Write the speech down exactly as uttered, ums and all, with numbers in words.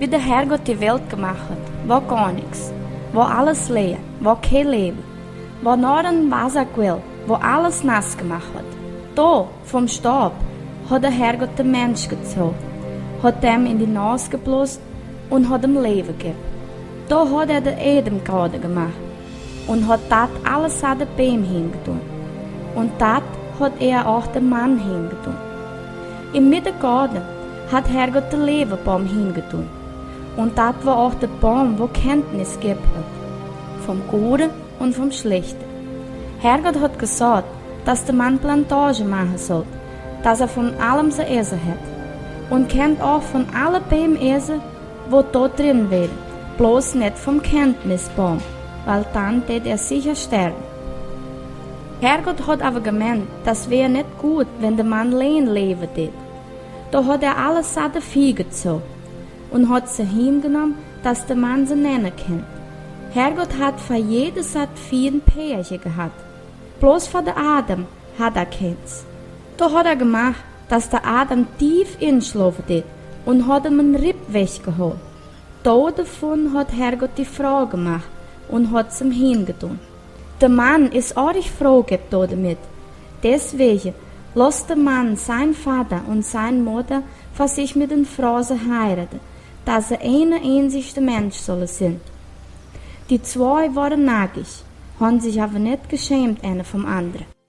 Wie de Herrgott de Welt gemacht haud, wia gor nix, wia aules läa, wia kee Läwen, wia nor een Wasaquell, wia aules nass gemacht haud. Do, vom Staub, haud de Herrgott de Mensch jezogen, haud däm en de Naus jeblost un haud däm Läwen jejäft. Do haud hee de Edengauden gemacht un haud daut aules aun de Bäm henjedon. Un daut haud hee uk däm Mann henjedon. Em Middengauden haud Herrgott de Läwenboom henjedon. Un daut wia uk de Boom, wua Kenntnis jejäft haud, vom Guden un vom Schlechten. Herrgott haud jesajcht, daut de Mann Plantagen moaken sull, daut hee von aulem sull äten haft. Un kunn uk von aule Bäm äten, waut doa dren wieren, bloos nit vom Kenntnisboom, wiels dan deed hee secha sterwen. Herrgott haud oba jemeent, daut wia nit goot, wan de Mann auleen läwen deed. Do haud hee aules aun de Fieej jezogen un haud see henjenomen, daut de Mann see nennen kunn. Herrgott haud fa jede Sort Fieej een Pärchen jehaut. Bloos fa de Adam haud hee kjeens. Do haud hee jemacht, daut de Adam deep enschlopen deed un haud am een Ripp wajchjehoolt. Doavon haud Herrgott de Fru jemacht un haud see am henjedon. De Mann es oajch froh jeworden doamet. Deswäajen lot de Mann sienen Voda un siene Mutta von sikj met de Fru scheiden, daut see een eensja Mensch sellen sennen. Dee twee wieren nakjt, hauden sikj oba nit jeschämt, eena vom aundren.